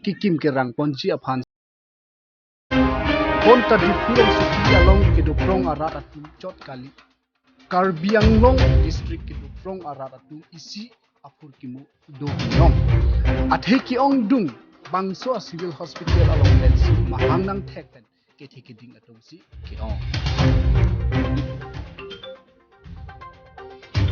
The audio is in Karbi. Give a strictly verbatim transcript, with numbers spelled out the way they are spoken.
kekim kerang ponji aphan. Bonta Diphu rongsopi along kedoprong arat atum chot kali, Karbi Anglong district kedoprong arat atum isi aphurkimo do-ong. Athe ke-ongdung bangso a civil hospital along pensi mahang nangthek pen kethe keding atum si ke-ong.